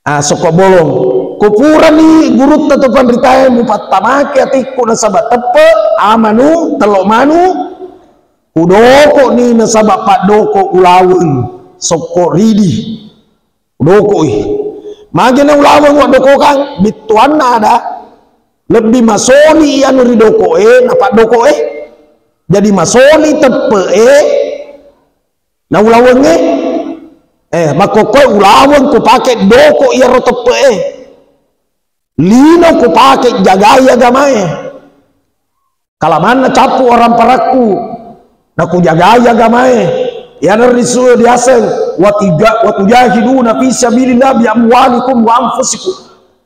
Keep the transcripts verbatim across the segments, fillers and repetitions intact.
Ah, sokko bolong. Ko purani gurutta to panritae mupattamaki atikku nasaba teppe, amanu, tello manu, kudoko ni nasaba paddoko ulaweng, sokko ridi. Kudokoi. Magi na ulaweng waddokokang, bittuanna ada, lebbi masoli anu ridokoe, na paddokoe. Jadi masoli teppe'e, na ulawengnge, eh, makkokkoe ulaweng ko pake doko iyaro teppe'e. Lino ko pake jagai agamae. Kalamanna cappu waramparakku, na kujagai agamae. Iyana risu diaseng, watiga-, watujahiduna fi sabilillah bi amwalikum wa anfusikum.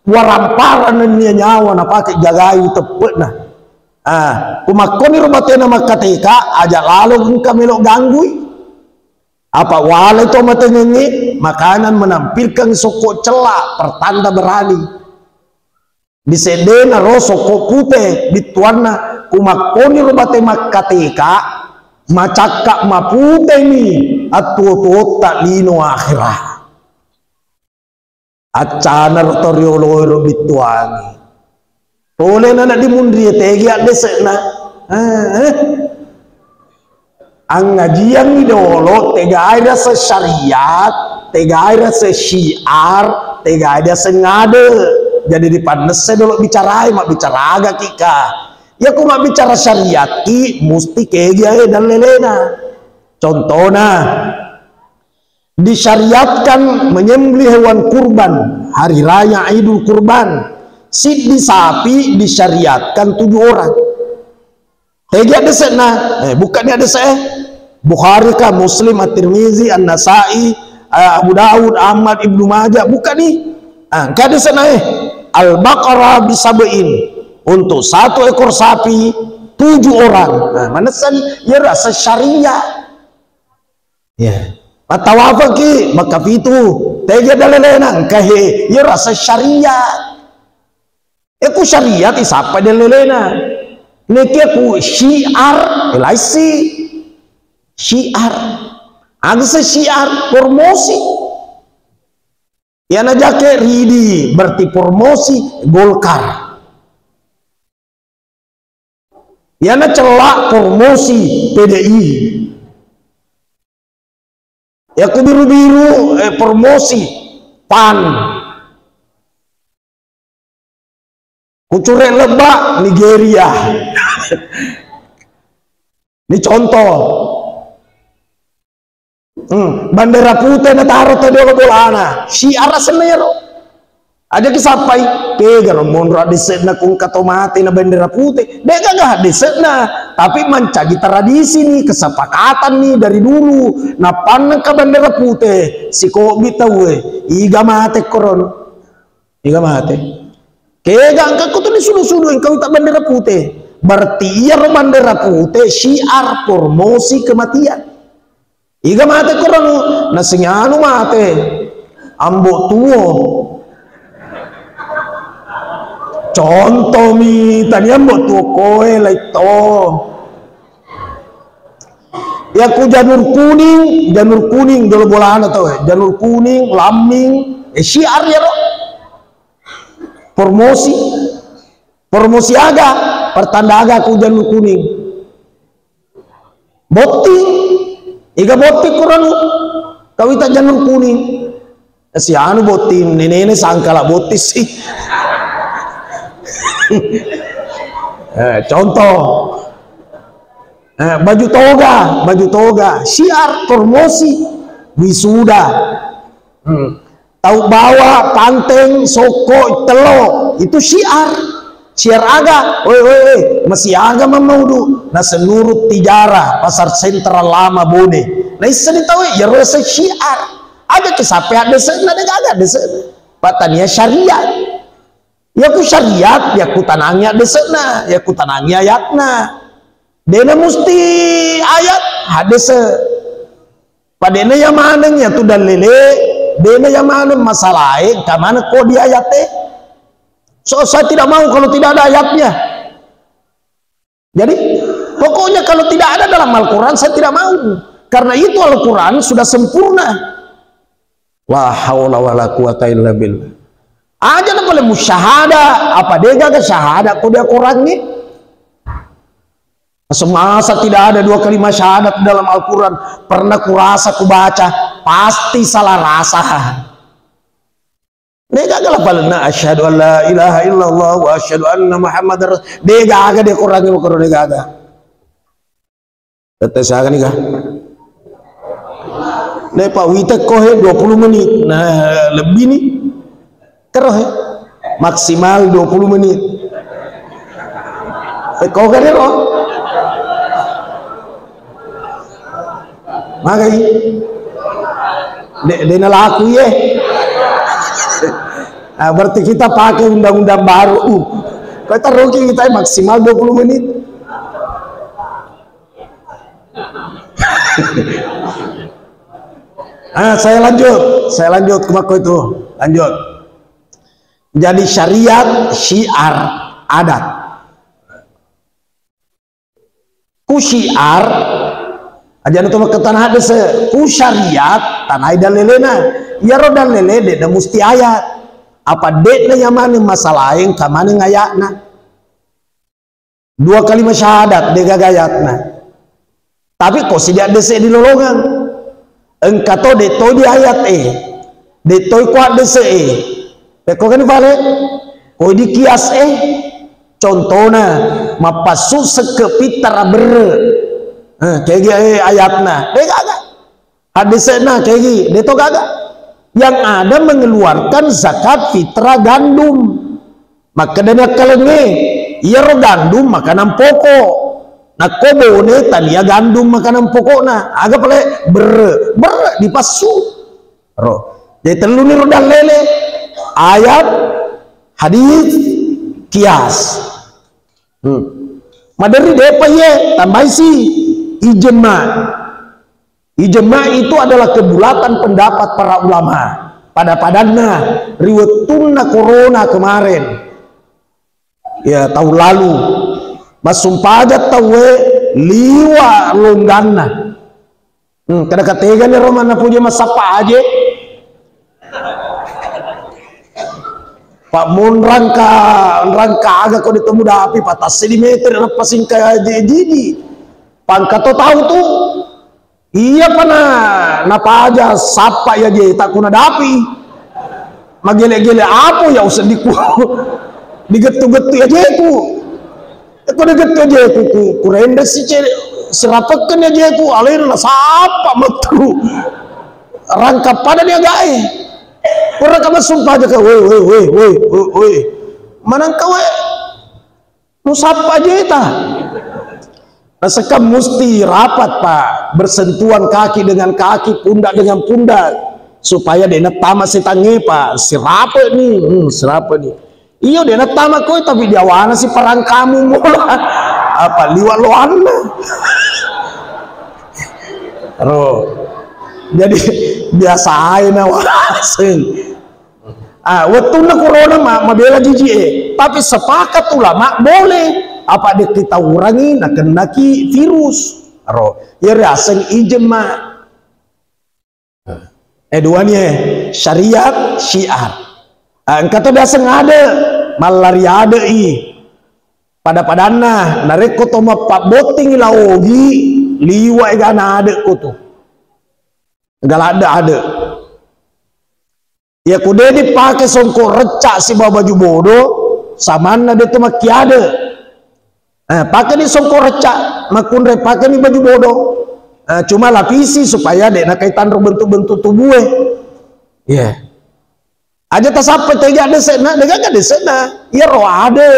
Waramparang nennia nyawa na pake jagai teppe'na. Ah, kumakkoni ro batena makkateka, aja lalo engka melo ganggui. Apa walai to matengengnge, makanan menampilkan sokko cella, pertanda berani. Di seddena ro sokko pute, bittuanna, kumakkoni ro bate makkateka, macakka maputemi attuo-tuotta lino akhera. Accana ro to rioloe ro bittuangi. Tole nana dimunrie tegi addese'na. Eh, eh. Angajiangngi dolo, tegai rasa syariat, tegai rasa syiar, tegai rasa ngade. Jadi dipannesse dolo bicarai, mabbicara aga ki ka. Ya ku mabbicara syariat ki, musti kegi ae dallelena. Contona, disyariatkan menyembelih hewan kurban hari raya Idul Kurban. Siddi sapi disyariatkan tujuh orang. Tegi addesena? Eh, buka ni addese, eh. Bukhari ka, Muslim, At-Tirmizi, An-Nasai, eh, Abu Daud, Ahmad, Ibnu Majah, buka ni. Ah, engka addesena, eh. Al-Baqarah bisab'in. Untuk satu ekor sapi, tujuh orang. Nah, manessani, ya rasa syariat. Ya. Mattawafaki, makkapitu. Tegi dallelena, engka he, ya rasa syariat. Eh, ku syariat isappa dallelena. Nekia ku syiar, eh, laisi. Syiar. Aga se syiar, promosi. Yana jake ridi, berarti promosi Golkar. Yana cella, promosi P D I. Yaku biru-biru, eh, promosi PAN. Kucure lebba, Nigeria. Ini contoh. Hmm, bandera pute nataro to dolo bolana. Syiar asenna iyaro. Aja ki sappai, pegaro monro addese'na kungka to mate na bandera pute. De'gaga addese'na, tapi mancaji tradisi ni, kesepakatan ni dari dulu. Nappanna engka bandera pute, sikobi tauwe, iga mate korono. Iga mate. Kega engka ko tu disudu-sudu engka uta bandera pute. Berarti iyaro bandera pute syiar promosi kematian. Iga mate korono, nasenganu mate. Ambo tuo. Contoh mi, tania ambo tuo koe laitto. Yaku janur kuning, janur kuning dolo bolana tau, eh. Janur kuning, lamming, eh, syiar yaro. Promosi. Promosi aga? Pertanda aga ku janur kuning? Botting. Iga botting kurang? Kawita janur kuning. Si anu botting, nenene sangkala botting sih. Eh, contoh. Eh, baju toga, baju toga. Syiar, promosi, wisuda. Hmm. Tau bawa panteng, sokko, tello, itu syiar. Syiar aga? Oi, oi, oi, masih aga mamaudu? Nah, seluruh Tijarah, Pasar Sentral Lama, Bone. Nah, isseni tau, ya rasa syiar. Ada ki sape addese'na, de'gaga addese'na. Pattania syariat. Yaku syariat, yaku tanangi addese'na, yaku tanangi ayatna. De'na musti ayat, haddese'. Padena ya maneng ya tu dalile, de'na ya maneng masalae, engka maneng ko di ayate. So, saya tidak mau kalau tidak ada ayatnya. Jadi, pokoknya kalau tidak ada dalam Al-Quran, saya tidak mau. Karena itu Al-Quran sudah sempurna. La haula wala quwata illa billah. Aja na pale musyahada, apa degaga syahada ko dia korangngi? Semasa tidak ada dua kalimat syahadat dalam Al-Quran pernah kurasa kubaca, pasti salah rasa. Degaga lapalenna asyhadu an la ilaha illallah wa asyhadu anna Muhammadar Rasul. Degaga dia korangngi makaro degaga. Tette siaga nika? Deh, Pak, wita ko he dua puluh menit. Nah, lebih nih. Kero he. Maksimal dua puluh menit. Eh, kau kan ero? Magai. De, de nalaku ye. Nah, berarti kita pakai undang-undang baru. Kau taruh kita maksimal dua puluh menit. Ah, saya lanjut, saya lanjut ke bako itu. Lanjut. Jadi syariat, syiar, adat. Ku syiar, aja na to makkatana hadis, ku syariat, tanai dalelena. Iyaro dalele de na musti ayat. Apa de na yamane masalae, engka maneng ayatna. Dua kalimat syahadat, de gaga ayatna. Tapi ko sidia dese di lolongang. Engka to de to di ayat e. De to ko dese e. Pekko kan pale? Ko di kias e. Contona, mappassu sekke pittara berre. Eh, kegi, eh, ayatna. De gaga. Hadisna kegi, de to gaga. Yang ada mengeluarkan zakat fitrah gandum. Makkedani akkalengnge, iyaro gandum makanan pokok. Nakko bone tania gandum makanan pokokna. Aga pale berre, berre dipassu. Ro. Jadi telluni ro dallele. Ayat, hadis, kias. Hmm. Maderri depa iye, tambaisi ijma. Ijma itu adalah kebulatan pendapat para ulama. Pada-padanna ri wettunna corona kemarin. Ya, tahun lalu. Massumpaja tauwe liwa longganna. Hmm, kada kategani ro manna puje massappa aje. Pak mun rangka, rangka aga ko ditemu dapi, patase di meter, nappa singka aje jiji. Pangka to tau tu. Iya pana napaja sappa ya je tak kuna dapi. Magele-gele apa ya useddiku. Digettu-gettu ya jeku. Ko digettu jeku ku, kurende si ce-, sirapekken ya jeku, alena nasappa mettu. Rangka pada ni agae. Ora ka massumpah aja ka, woi, woi, woi, woi, woi, woi. Manangka we. Musappa jeta. Nasekka musti rapat, Pak. Bersentuhan kaki dengan kaki, pundak dengan pundak. Supaya dena tama setangnge, Pak. Sirape ni, hmm, sirape ni. Iyo, dena tama koe, tapi diawana si parangkamu mola. Apa liwat loanna. Ro. Jadi biasa aja na waseng. Ah, wettunna corona ma-, mabela jiji e. Tapi sepakat ulama boleh. Apa de kita urangi nakennaki virus. Ro. Ya riaseng ijma. Eh, dua ni eh, syariat, syiar. Ah, engka to biasa ngade, mallari ade i. Pada-padanna, narekko to mappabbotting la ogi, liwa ega na ade ko tu. Galadde ade. Iya ku de dipake songko recca sibawa baju bodo, samanna de to makkiade. Eh, pakeni songko recca, makkunrai pakeni baju bodo. Eh, cuma lapisi supaya de nakai tanro bentuk-bentuk tubue. Iya. Aja tasappa tega dese'na, degaga dese'na. Iya ro ade,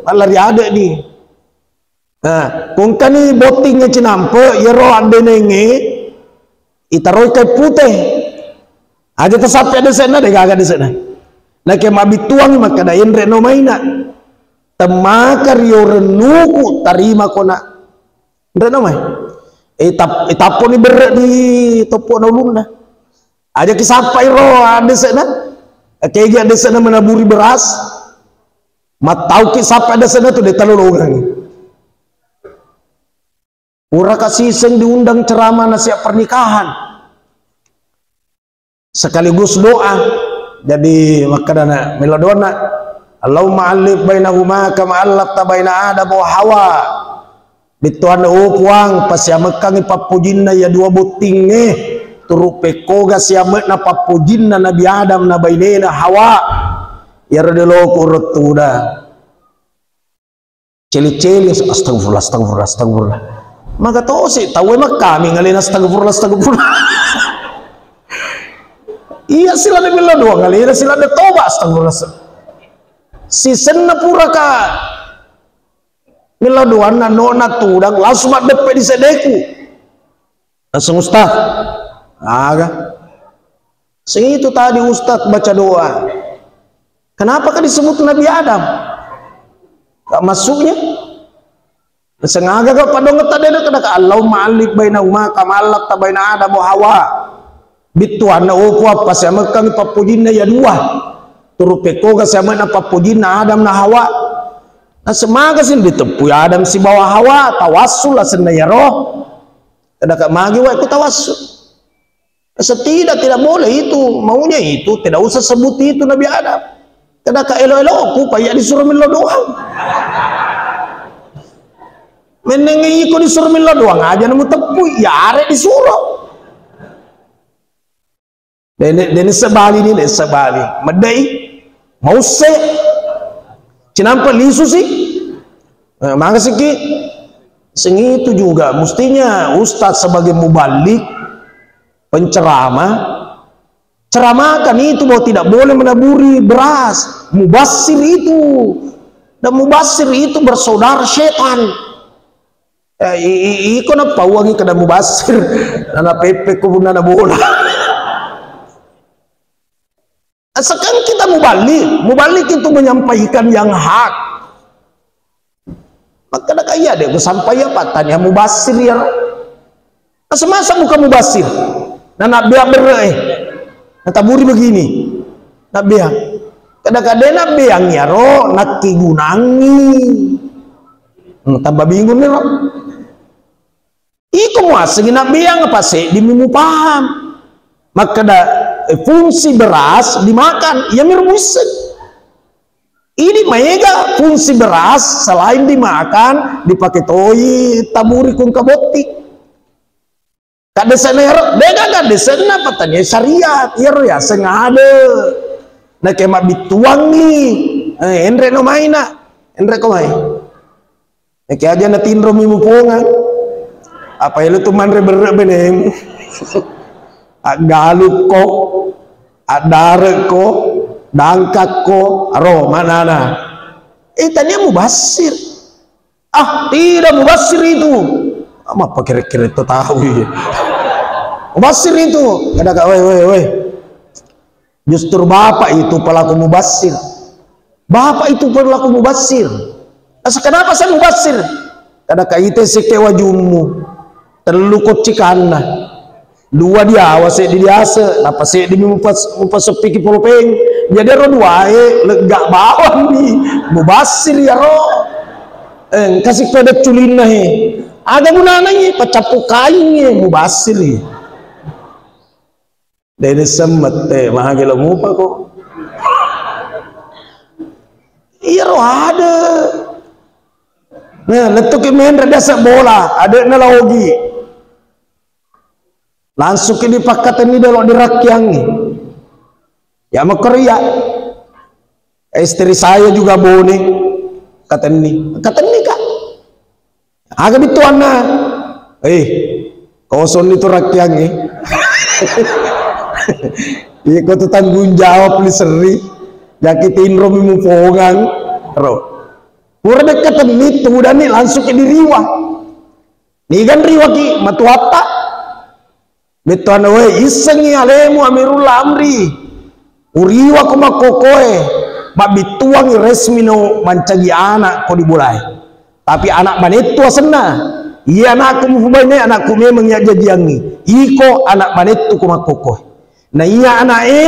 mallari ade ni. Nah, kongkani bottingnya cinampe, iya ro addenenge, itaroi kai pute. Aja tasappa dese'na, degaga dese'na. Nake mabittuangi makkeda enre no maina. Temmaka rio rennuku tarima kona. Nreno mai. Eh, tap-, eh, tapponi berre di toppo'na ulunna. Aja kisappai ro addese'na. Kegi addese'na menaburi beras. Mattauki sappai addese'na tu de talolongang. Pura kasiseng diundang ceramah nasihat pernikahan. sekaligus doa. Jadi makkedana melo doana, "Allahumma allif bainahuma kama allafta baina Adam wa Hawa." Bettuanna, oh Puang, pasiamekkangngi pappojinna iya dua bottingnge, turu pekkoga siame'na pappojinna Nabi Adam na bainena Hawa. Iyaro deloku rettuda. Celi-celi, astagfirullah, astagfirullah, astagfirullah. Maka tosi tauwe makkami ngalena astagfirullah, astagfirullah. Iya, silana melo doang ngalena, silana toba, astagfirullah. Sisenna puraka melo doang, nano na tudang, langsung maddeppe di sedeku. Langsung, "Ustaz." Aga? Sing itu tadi Ustaz baca doa. Kenapa kan disebut Nabi Adam? Gak masuknya. Sengaga kau padong tadi ada kena, "Allahumma allif bainahuma kama allafta baina Adam wa Hawa." Bittuanna, oh Puang, pasiamekkang pappojinna iya dua. Turu pekkoga siame'na pappojinna Adam na Hawa. Nah, semaga sing diteppui Adam sibawa Hawa, tawassul asenna iyaro. Kedaka magi wae ku tawassul. Setidak, tidak boleh itu, maunya itu, tidak usah sebut itu Nabi Adam. Kedaka elo-eloku, payya disuruh melo doang. Menengngi iko disuruh melo doang aja nemu teppu, ya are disuruh. Dene, dene sebali ni, dene sebali. Medai, mausse, cinampe lisu sih. Eh, maka siki, sing itu juga, mestinya ustaz sebagai mubalik, penceramah, ceramahkan itu bahwa tidak boleh menaburi beras. Mubasir itu. Dan mubasir itu bersaudara setan. Eh, i-, i-, iko napauangi kada mubasir. Nana pepe ko punna na bola. Sekarang kita mubalik. Mubalik itu menyampaikan yang hak. Makkeda ka iya de' ku sampai apa tania mubasir iyaro. Nah, semasa bukan mubasir. Nah, nabbea berre' eh. Nataburi begini. Nabbea. Kada-kada nabbeang iyaro nakkigunangi. Hmm, tambah bingung nih, Ro. Iko muaseng nabbeang apa seddi mi mupaham. Makkeda, eh, fungsi beras dimakan, iya mi ro muisseng. Ini maega fungsi beras selain dimakan, dipake toi taburi kungka botti. Kaddesenna iyaro, dega kaddesenna patania syariat, iyaro yaseng ade. Nake mabbittuangi, eh, enre no maina, enre ko mai. Eke aja natinromi mupongang. Apa elo tu manre berre' benemu. Aggalukko, addarekko, dangkakko, aro manana. Eh, tania mubasir. Ah, tidak mubasir itu. Ama apa kira-kira itu tahu iya. Mubasir itu. Kada ka, weh, weh, weh. Justru bapak itu pelaku mubasir. Bapak itu pelaku mubasir. Asa kenapa saya mubasir? Kada kaite sikke wajummu. Tellu koccikanna. Dua diawa seddi diase, napa seddi mi mupas-, mupaseppiki polopeng. Jadi ero duae lega bawang mi. Mubasir iyaro. Eh, engka sikko ada culinna he. Ada gunana ye, pacappu kaing ye, mubasir ye. Dene semmette, mage lo mupa ko. Iyaro ada. Nah, lettuki menre dasa bola, ada na logi. Langsung ki dipakkatenni dolo dirakkiangi. Ya makkoro iya. Istri saya juga bone. Katenni. Katenni, Kak. Aga bittuanna? Eh, kosong itu rakkiangnge. Iko tu tanggung jawab ni serri. Jaki tinro mi mupongang. Ro. Pura de' katenni tudani langsung ke diriwa. Nigan riwaki matuatta. Bettuanna, "Woi, issengngi alemu Amirul Amri. Uriwa ko makkokoe, mabbittuangngi resmi no mancaji anak ko di bolae. Tapi anak banettu asenna. Iya anakku mufubaine, anakku memeng iya jajiangngi. Iko anak banettu ko makkokoe. Na iya anake,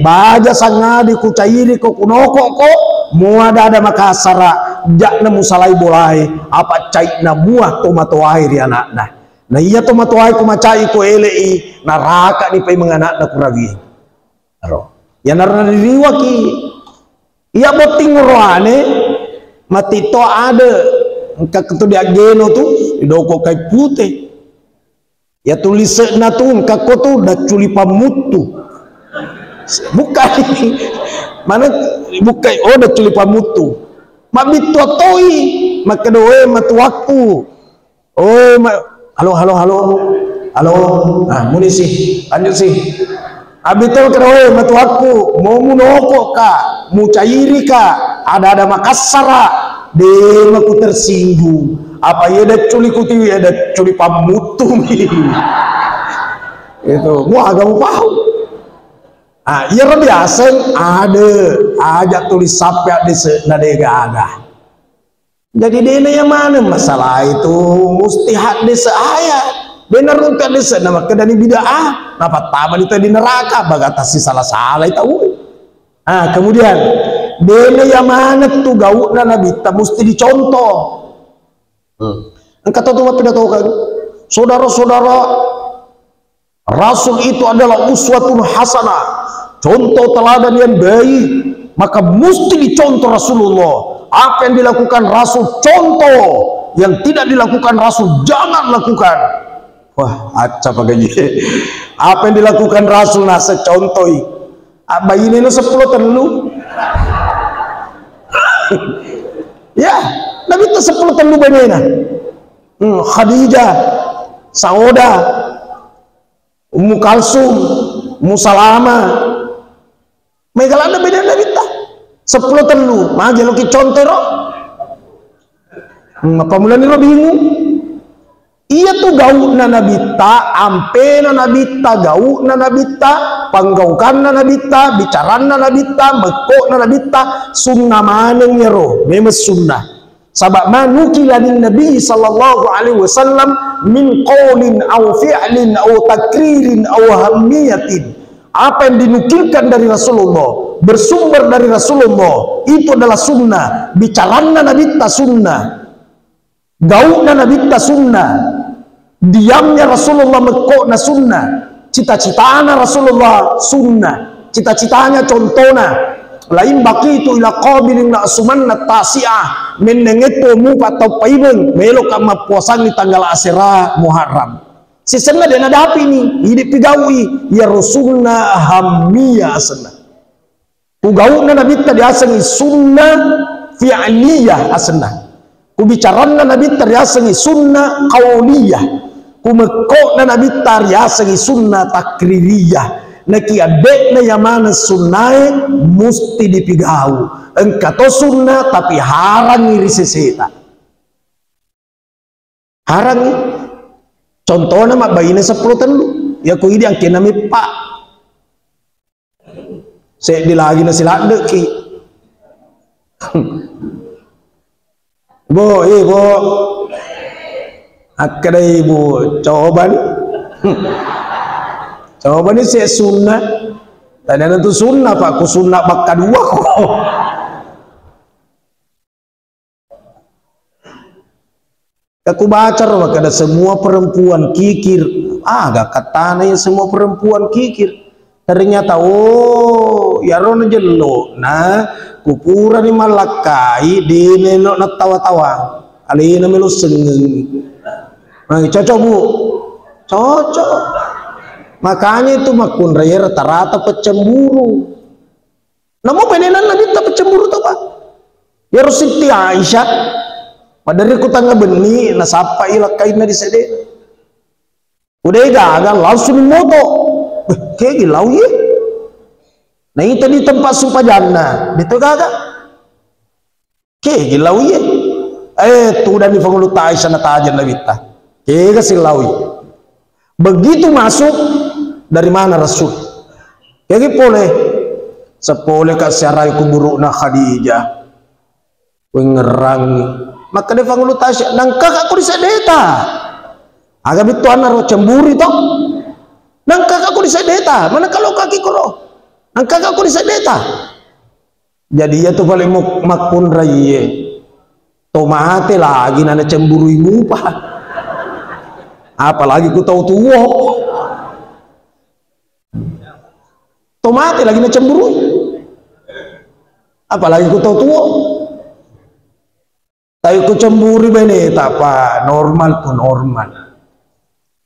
baja sangadi kucairi ko kunoko ko, mua dada Makassara, jakna musalai bolae, apa caikna mua tomatoae ri anakna." Na iya tomatoae ku macai ko ele'i, narakani paimeng anakna ku rawie. Ro. Iyanaro naririwaki. Iya botting oroane, mati to ade, engka tu diaggeno tu, didoko kai pute. Iya tulise'na tu, engka ko tu, dacculi pammuttu. Bukkai. Mana bukkai, oh, dacculi pammuttu. Mabbittu attoi, makkedoe matuakku. Oi, ma-, halo, halo, halo. Halo. Ah, muni si. Lanjut si. Abis itu kena, oi, matuakku, mau munoko ka, mucairi ka, ada-ada makassara, de maku tersinggung. Apa iya dacculi kutiwi, iya dacculi pammuttu mi. Itu, mu aga mu pau. Ah, iya ro biasa ada aja tulis sampai ada se-, na de gaga. Jadi dena iya maneng masalah itu musti haddese ayat. Dena runtu haddese na makkedani bid'ah, napattama di neraka, bagatasi sala-salai tau. Ah, kemudian dena iya maneng tu gau'na nabitta musti dicontoh. Hmm. Engka tau tu mappidatokan, saudara-saudara, Rasul itu adalah uswatun hasanah, contoh teladan yang baik, maka musti dicontoh Rasulullah. Apa yang dilakukan Rasul, contoh. Yang tidak dilakukan Rasul, jangan lakukan. Wah, acca pagaji. Apa yang dilakukan Rasul, nah, secontoh. Abbaine no seppulo tellu. Ya, Nabi itu seppulo tellu bainena. Hmm, Khadijah, Sauda, Ummu Kalsum, Ummu Salama. Mega ladde beda Nabitta. Seppulo tellu, magi loki contoh ro. Hmm, apa mulani ro bingung? Iya tu gau'na Nabitta, ampena Nabitta, gau'na Nabitta, panggaukanna Nabitta, bicaranna Nabitta, mekko'na Nabitta, sunnah maneng iyaro, memeng sunnah. Saba' ma nukila min Nabi sallallahu alaihi wasallam min qaulin au fi'lin au takririn au hammiyatin. Apa yang dinukilkan dari Rasulullah, bersumber dari Rasulullah, itu adalah sunnah. Bicaranna Nabitta sunnah. Gau'na Nabitta sunnah. Diamnya Rasulullah mekko'na sunnah. Cita-citana Rasulullah sunnah. Cita-citanya contohna. Lain baqitu ila qabilin la asumanna tasi'ah. Mennengngetto mupa tau paimeng, meloka mappuasangi tanggal asera Muharram. Sisenna de' nadapi ni, idi' pigau'i, iyaro sunnah hammiyah asenna. Ku gau'na Nabitta diasengi sunnah fi'liyah asenna. Ku bicaranna Nabitta riasengi sunnah qauliyah. Ku mekko'na Nabitta riasengi sunnah takririyah. Naki adde'na iya maneng sunnae musti dipigau. Engka to sunnah tapi harangi ri seseta. Harangi. Contohna mabbaine seppulo tellu. Iya ko idi' angkenna meppa. Seddi lagi nasiladde'ki. Bo, eh, bo. Akkeda ibu, cobani. Cobani se sunnah. Tadi ada tu sunnah, Pak, ku sunnah bakka dua ko. Aku baca ro, makkeda semua perempuan kikir. Ah, gak katana ya semua perempuan kikir. Ternyata, oh, iyaro najello na kupurani mallakkai de' melo nattawa-tawa. Alena melo sengeng. Nah, cocok, Bu. Cocok. Makanya itu makkunrai rata-rata pecemburu. Namo penenanna Nabitta pecemburu to, Pak. Iyaro Siti Aisyah, maderri ku tengnga benni, nasappai lakkainna di sede. Udah gaga, langsung moto. Eh, kegi lau ye? Naita di tempat sumpajanna, betul gaga? Kegi lau ye? Eh, tudani Fangulu Aisyah natajeng Nabitta. Kega sillaui. Begitu masuk, dari mana Rasul? Kegi pole, sepole ka siarai kuburu'na Khadijah. Wengngerangi. Makkeda Fangulu Tasya, nangkaka ko di seddeta. Aga bittuanna ro, cemburu to? Nangkaka ko di seddeta. Mana kalau kaki koro? Nangkaka ko di seddeta. Jadi iya tu paling muk-, makkunraiye. To mate lagi nana cemburui mupa. Apalagi ku tau tuo. To mate lagi nacemburui. Apalagi ku tau tuo. Tapi ku cemburu baineta, Pak, normal tu normal.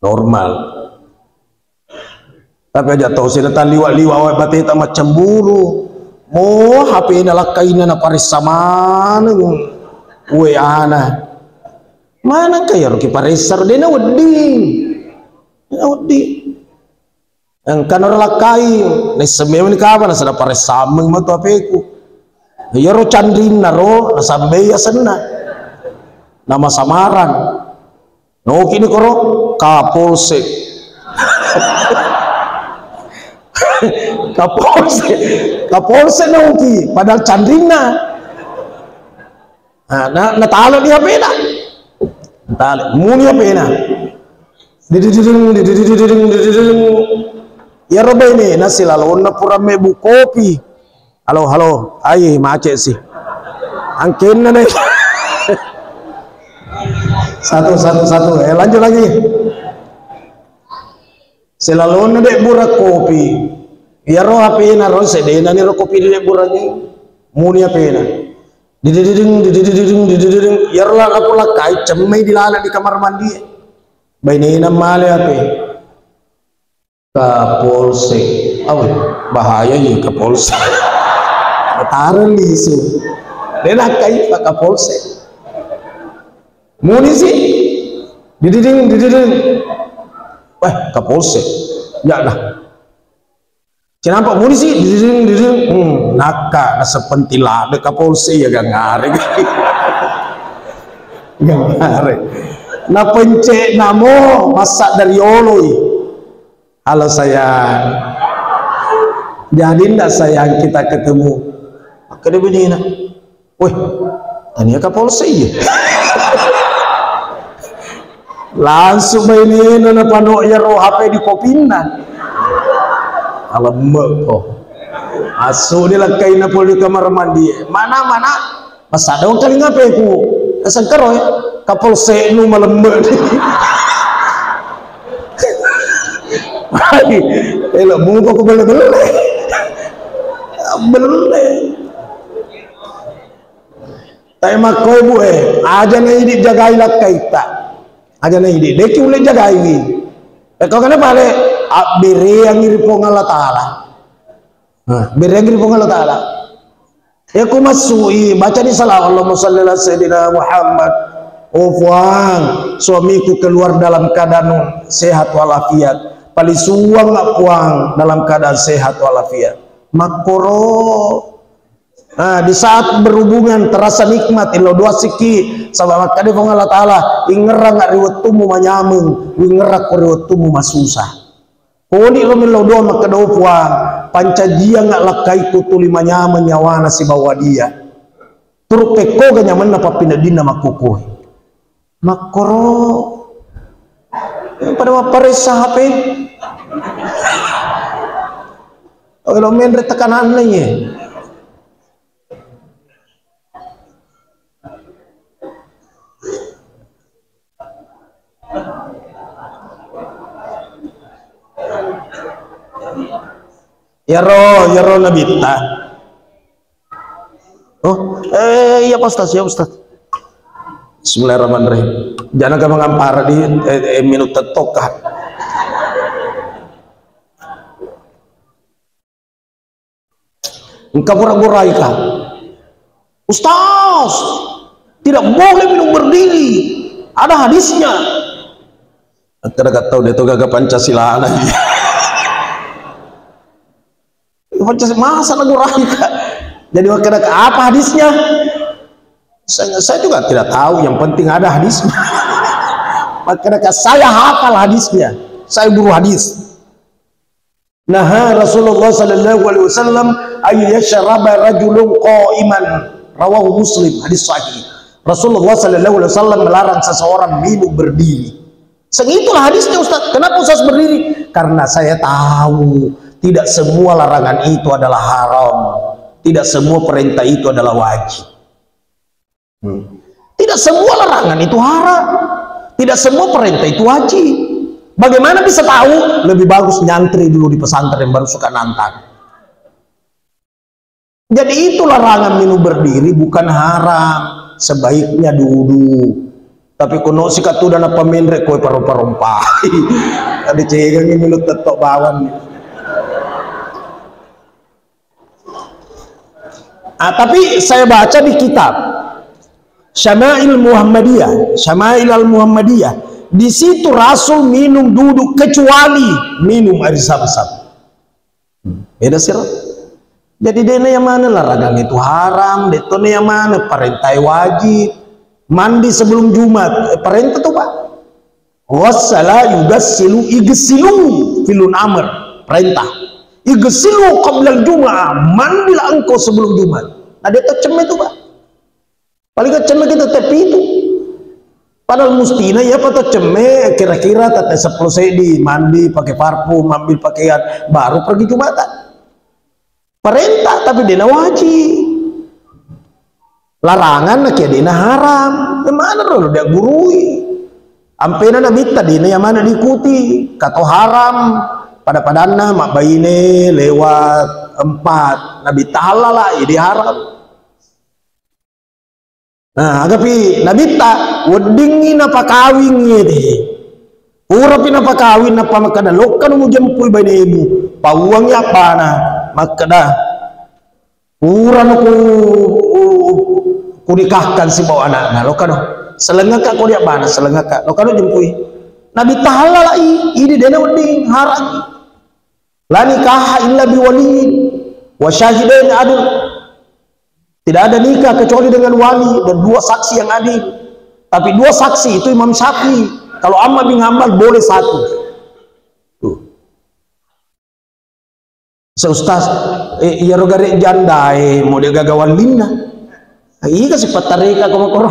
Normal. Tapi aja tau sila taliwa-liwa wae bateta maccemburu. Mo H P-na lakkaina naparessa maneng W A-na. Maneng ka iyaro kiparessa ro, de' nawedding. De' nawedding. Engka naro lakkai, naisseng memang ni kaba, nasaba paressa meng matu H P-ku. Iyaro canrinna ro, nasambei asenna. Nama samaran. Noki ni koro, Kapolsek. Kapolsek. Kapolsek noki, padahal canrinna. Nah, na, natalo di H P-na. Natalo. Muni H P-na. Didididing, didididing, didididing. Iyaro bainena silalonna pura mebbu kopi. Halo, halo. Ai, macet sih. Angkenna deh. Satu, satu, satu. Eh, lanjut lagi. Silalonna dek bura kopi. Iyaro H P-na ro, sedena ni ro kopi dek burangi. Muni H P-na. Didididing, didididing, didididing. Iyaro la-, aku lakkai, cemmei dilaleng di kamar mandi. Bainena male H P. Kapolsek. Awe, bahaya iya Kapolsek. Tareng lisu. De' nakkai Pak Kapolsek. Muni sih. Dididing, dididing. Weh, Kapolsek. Ya lah. Kenapa muni sih? Dididing, dididing. Hmm, nakka, nasepenti lade Kapolsek ya gangare. Gangare. Napencet namo, masa dari oloi. Halo sayang. Jadi ndak sayang kita ketemu? Makkeda benena, "Weh, tania Kapolsek iya." Langsung bainena napano iyaro H P di kopinna. Alemme ko. Asu ni lakkaina pole di kamar mandi. Mana, mana? Masadong kalinga peku. Sengkaro, eh. Kapolseknu malemme. Hai, elo muko ku belle-belle. Belle. Tapi makkoi bu, eh, aja na idi jagai lakkaitta. Aja na idi. Deki ulle jagai wi. Eko kena pale, abbereangi ri Puang Allah Ta'ala. Nah, bereangi ri Puang Allah Ta'ala. Ya ku massui, baca di salawat, Allahumma salli ala Sayyidina Muhammad. Oh Puang, suamiku keluar dalam keadaan sehat walafiat. Palisuang nggak Puang dalam keadaan sehat walafiat. Makkoro. Nah, di saat berhubungan terasa nikmat, illau doa sikki, sabab makkeda Puang Allah Ta'ala, ingerang nggak ri wettummu manyameng, ingerang ko ri wettummu masusa. Koni ro mellau doa makkeda, "Oh Puang, pancajiang nggak lakkaiku tuli manyameng nyawana sibawa dia." Turu pekkoga nyamenna pappineddinna makkukue. Makkoro, eh, pada mapparessa H P. Oh, lo menre tekananna ye. Iyaro, iyaro nabitta. Oh, eh, iya Pak Ustaz, iya Ustaz. Bismillahirrahmanirrahim. Jangan gampang ampara di, eh, eh, minut tettoka. Engka gora-goraika. Ustaz, tidak boleh minum berdiri. Ada hadisnya. Kada katau dia tu gaga Pancasila lagi. Pancasila masa lagu raika. Jadi makkeda apa hadisnya? Saya, saya juga tidak tahu, yang penting ada hadisnya. Makkeda saya hafal hadisnya. Saya guru hadis. Naha Rasulullah sallallahu alaihi wasallam ay yashraba rajulun qa'iman. Rawahu Muslim, hadis sahih. Rasulullah sallallahu alaihi wasallam melarang seseorang minum berdiri. Seng itulah hadisnya Ustaz. Kenapa Ustaz berdiri? Karena saya tahu tidak semua larangan itu adalah haram. Tidak semua perintah itu adalah wajib. Hmm. Tidak semua larangan itu haram. Tidak semua perintah itu wajib. Bagaimana bisa tahu? Lebih bagus nyantri dulu di pesantren baru suka nantang. Jadi itu larangan minum berdiri bukan haram, sebaiknya duduk. Tapi kono sikatudana pamenre koe parompa-rompai. Ada cegangi milu tetto bawang. Ah, tapi saya baca di kitab Syama'il Muhammadiyah, Syama'il Al-Muhammadiyah. Di situ Rasul minum duduk kecuali minum air zam-zam. Beda siro. Jadi dena yang mana larangan itu haram, detone yang mana perintah wajib. Mandi sebelum Jumat, eh, perintah tuh, Pak. Ghassala yughassilu igsilu, fi'lun amr, perintah. Igsilu qabla al-jum'ah, mandilah engkau sebelum Jumat. Nah, dia tuh cemme tuh, Pak. Paling kenceng lagi tetep itu. Padahal mustina iya pa to cemme kira-kira tette seppulo seddi, mandi, pakai parfum, ambil pakaian, baru pergi Jumatan. Perintah tapi dena wajib. Larangan nakia dena haram. Yang mana ro dia gurui? Ampena Nabitta dena yang mana diikuti. Kato haram pada-padanna mabbaine lewat empat. Nabitta halala, jadi haram. Nah, agapi Nabitta weddingngi napakawingngi te. Purapi napakawing nappa makkeda, "Lokkano mujempui bainemu, pauwangngi abbana." Makkeda, "Purano ku, kunikahkan sibawa anakna, lokkano. Selengngaka ko di abbana, selengngaka. Lokkano jempui." Nabitta hallalai, idi dena wedding, haram. La nikaha illa biwaliyin wa syahidain adil. Tidak ada nikah kecuali dengan wali dan dua saksi yang adil. Tapi dua saksi itu Imam Syafi'i. Kalau Ahmad bin Hambal boleh satu. Tuh. Se Ustaz, eh, iyaro gare jandae mau dia gaga wallinna. Iga sipattareka ko makoro.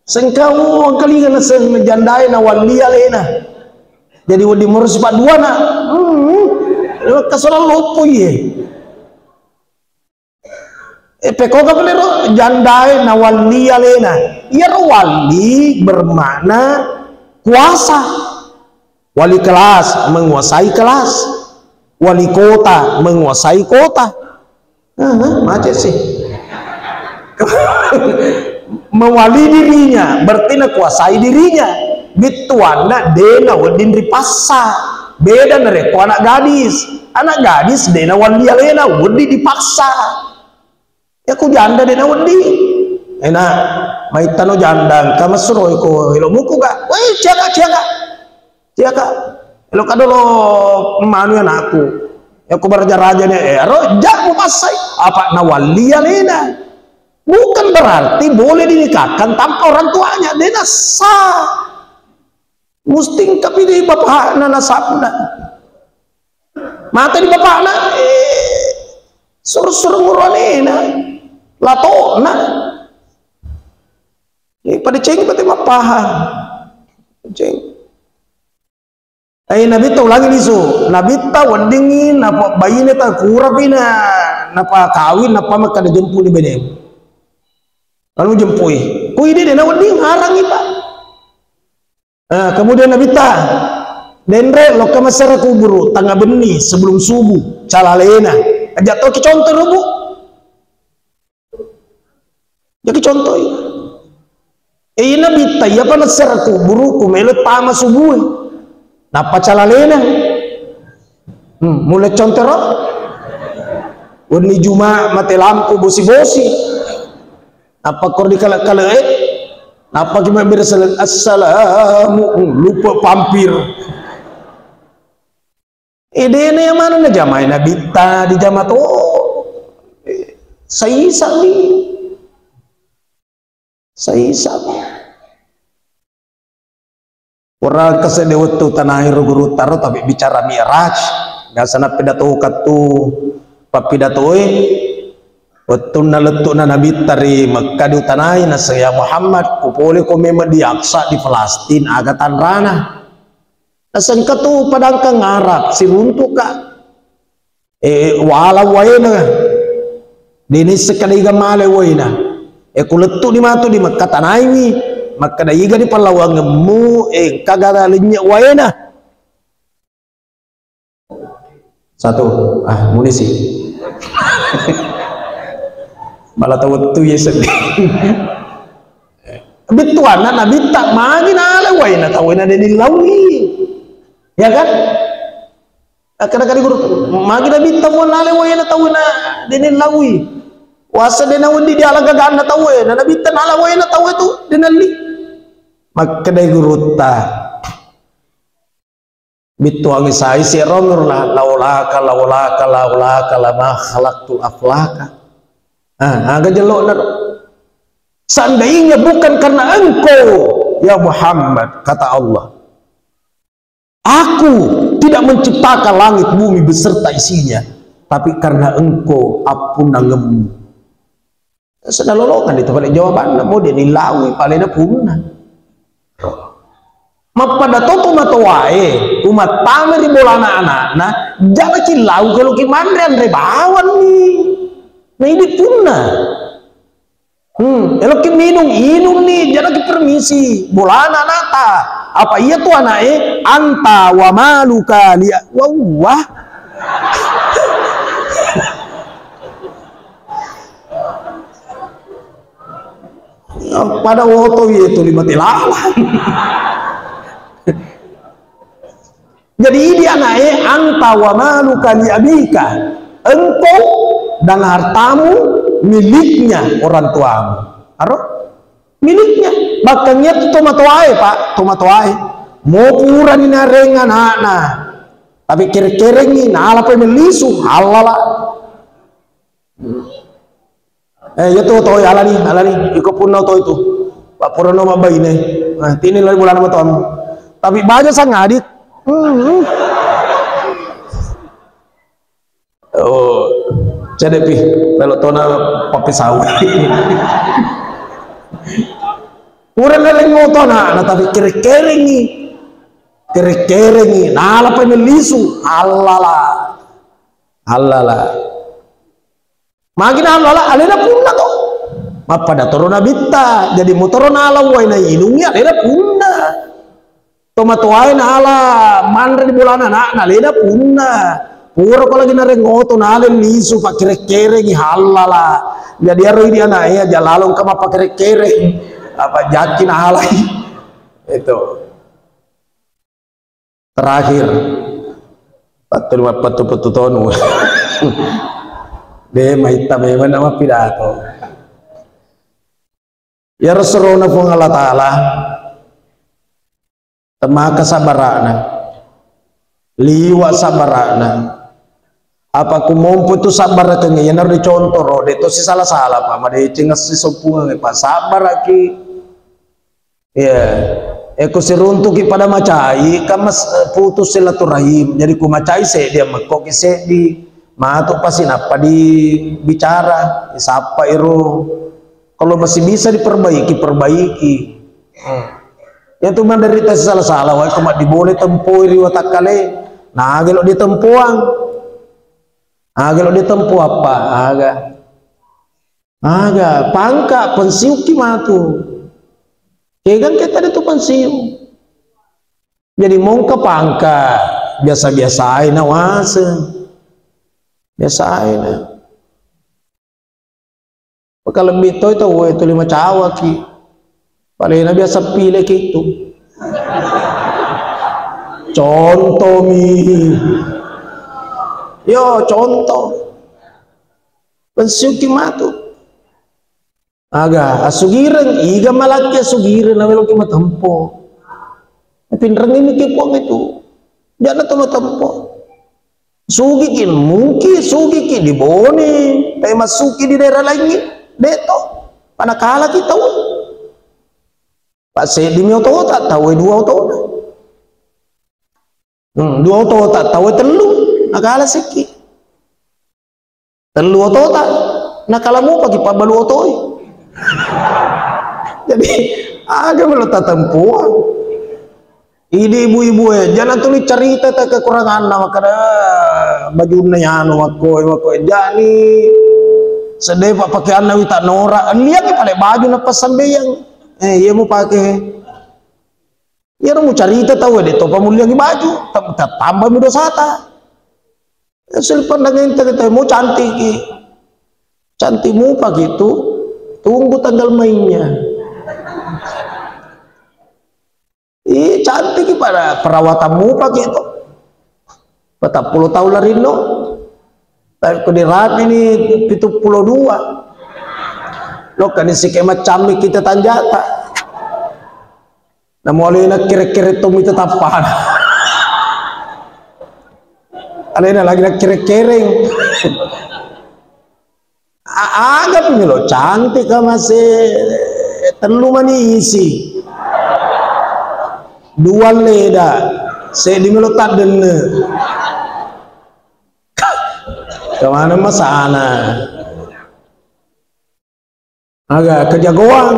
Sengkau engkalinga naseng jandae na walli alena. Jadi wedding moro sipa duana. Hmm. Kasola loppo iye. Eh, pekoga pale ro jandae na walli alena. Iyaro walli bermakna kuasa. Wali kelas menguasai kelas. Wali kota menguasai kota. Aha, macet sih. Mewali dirinya, berarti nakuasai dirinya. Bittuanna dena wedding dipaksa. Beda narekko anak gadis. Anak gadis dena walli alena, wedding dipaksa. Ya ku janda dena wedding. Ena, maittano janda, engka mesuro iko ilo muku ga. Weh, ciaka, ciaka. Iya, Kak. Elo kadolo manu anakku. Ya, ku baraja-raja ni, eh, aro, jak mupassai. Apa nawalli alena. Bukan berarti boleh dinikahkan tanpa orang tuanya. Dena sah. Musti engka pi di bapakna nasabna. Mate di bapakna, eh, suru-suru nguru alena. Latona. Eh, pada ceng pate mapahang. Ceng. Eh, Nabitta ulangi lisu. Nabitta weddingngi napa baine ta kurapi na, napa kawin, napa makkada jempuni benemu. Lalu jempui. Ku ide dena wedding harangi, Pak. Nah, kemudian Nabitta, denre lokka massara kuburu, tengah benni sebelum subuh, calalena. Aja to ki contoh rubu. Jadi contoh, eh, iya Nabitta, iya pa nassara kuburu, ku melo tama subuh. Nappa calalena. Hmm, mulai contoh ro. Wenni Juma mate lampu bosi-bosi. Nappa kor di kale-kale, eh. Nappa ki mabbere salam, "Assalamu," hmm, lupa pampir. Eh, dena yang mana na jamai Nabitta di jama to. Eh, saisami. Saisami. Ora engka sedde wettu tanai ro guru taro, tapi bicara Mi'raj. Biasa nappidato kattu, pappidatoe. Wettunna lettu'na Nabitta ri Mekkah diutanai, naseng, "Ya Muhammad, kupole ko memang di Aqsa di Palestina, aga tanrana?" Nasengka tu padangkang Arab, siruntuka. Eh, wala waena. Dini sekadaiga male waena. Eh, kulettu di matu di Mekkah tanaiwi. Makkada iga di pallawangemmu, eh, engka gara lennye waena. Satu, ah, munisi. Malah tau wettu ye seddi. Bettuanna nabitta magi nala waena tauwe na de' nillaui. Ya kan? Akkada-kada guru, magi nabitta mo nala waena tauwe na de' nillaui. Wasa de' nawedding diala gaganna tauwe, na nabitta nala waena tauwe tu de' nalli. Makkedai gurutta. Bittuangngi sai si Romir na, "Laulaka, laulaka, laulaka, lama khalaqtul aflaka." Ah, aga jello'na ro. "Seandainya bukan karena engkau, ya Muhammad," kata Allah, "aku tidak menciptakan langit bumi beserta isinya, tapi karena engkau, appunnangemmu." Senalolongan itu pada jawabanna, mo de' nillaui, palena punna. Mappada to tomatoae, umattama ri bolana anakna, jana cillau kalau ki manre anre bawang ni. Nah, ini punna. Hmm, eloki minung, inung ni, jana ki permisi, bolana anakta. Apa iya tu anaknya, "Anta wa maluka li," wah. Pada oto ye tuli mate lalang. Jadi idi anaknya, "Anta wa maluka li abika." Engkau dan hartamu miliknya orang tuamu. Aro? Miliknya. Bahkan iya tu tomatoae, Pak, tomatoae. Mo purani nareng anakna. Tapi kere-kerengi, nala pai mellisu, halala. Eh, iya tu otoe, alani, alani. Iko punna otoe tu. Pak purano mabbaine. Nah, tini lari bolana matoamu. Tapi baja sangadit. Hmm. Oh, cedde pi, melo tona pappisau. Pura nareng oto anakna, tapi kere-kerengi. Kere-kerengi, nala pai mellisu. Halala. Halala. Magi nala alena punna to. Mappada toro nabitta. Jadi motoro nala wae nainungi alena punna. Tomatoae nala manre di bolana anakna alena punna. Pura ko lagi nareng oto nala lisu pakere-kerengi halala. Jadi aro idi anaknya aja lalong ka mappakere-kereng. Apa jaki nalai. Itu. Terakhir, pattu mappettu-pettu tonu. De maitta memang nama pidato. Ya Rasulullah Puang Allah Ta'ala, temaka sabbara'na, liwa sabbara'na. Apa ku mompo tu sabbarakeng, iyanaro dicontoro, de to sisala-sala, Pak, madeceng assi sompungeng, Pak, sabbaraki. Iya. Eko siruntuki pada macai, kan mas-, putus silaturahim. Jadi ku macai seddi, ammekkoki seddi. Matu pasi nappa dibicara, sappa iro. Kalau masih bisa diperbaiki, perbaiki. Hmm. Iya tu menderita sisala-sala, wae ko maddibole tempoi ri watakkale. Nah, gelo ditempoang. Ah, gelo ditempo apa? Aga. Aga, pangka, pensiukki matu. Kegang ke tadi tu pensiun. Jadi mongka pangka, biasa-biasa aja na wase. Biasa aja na. Maka lebbi toi tau we tuli macawaki. Palena biasa pileki tu. Contoh mi. Yo, contoh. Pensiunki matu. Aga, asugireng, iga malakki asugireng, naweloki matempo. Pinrengimi ke Puang itu. Jana to matempo. Sugiki, mungkin sugiki di Bone, tapi masuki di daerah lainnya. De to. Panakalaki tau. Pak seddi mi otota, tau dua otona. Hmm, dua otota, tau tellu. Nakala sikki. Tellu otota, nakala mupaki pabbalu otoi. Jadi, aga melo tatempuang. Idi ibu-ibu e, jana tuli carita ta kekuranganna, makkada bajunna yanu, makkoi, makkoi. Jani, sedde pa pakeanna wita nora, liaki pale baju napassambeyang. Eh, iya mupake. Iyaro mucarita tau e, de topa mulliangi baju, tam-, ta-, tambami dosata. E, Hasil pandang ente kita mau cantik ki. Cantik mupa gitu. Tunggu tanggal mainnya. Ih, cantik ki pada perawatan mupa gitu. Patappulo tahun larinno. Tapi ku dirapi ni pitu pulo dua. Lokka ni sike maccammi kita tanjata. Namo alena kere-kere tommi tetappana. Alena lagi na kere-kereng. A-, aga pi melo cantik ka mase tellu mani isi. Dua leda, seddi melo taddenne. Kemana masana? Aga kejagoan.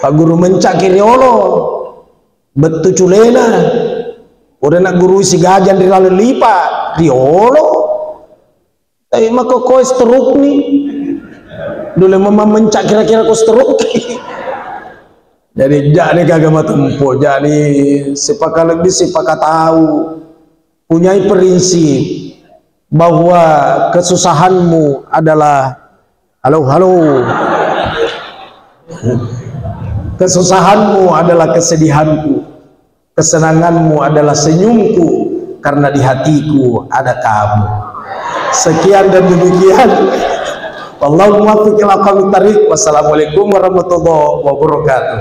Pak guru mencaki riolo. Bettu culena. Udah nak guru si gajang di laleng lipa. Riolo. Tapi mako koe stroke ni. Dulu memang mencak kira-kira ko stroke. Jadi, jadi kagak matempo. Jadi, sepaka lebih, sepaka tahu. Punyai prinsip bahwa kesusahanmu adalah, halo, halo. Kesusahanmu adalah kesedihanku. Kesenanganmu adalah senyumku, karena di hatiku ada kamu. Sekian dan demikian. Wallahu muwaffiq ila aqwamit thariq. Wassalamualaikum warahmatullahi wabarakatuh.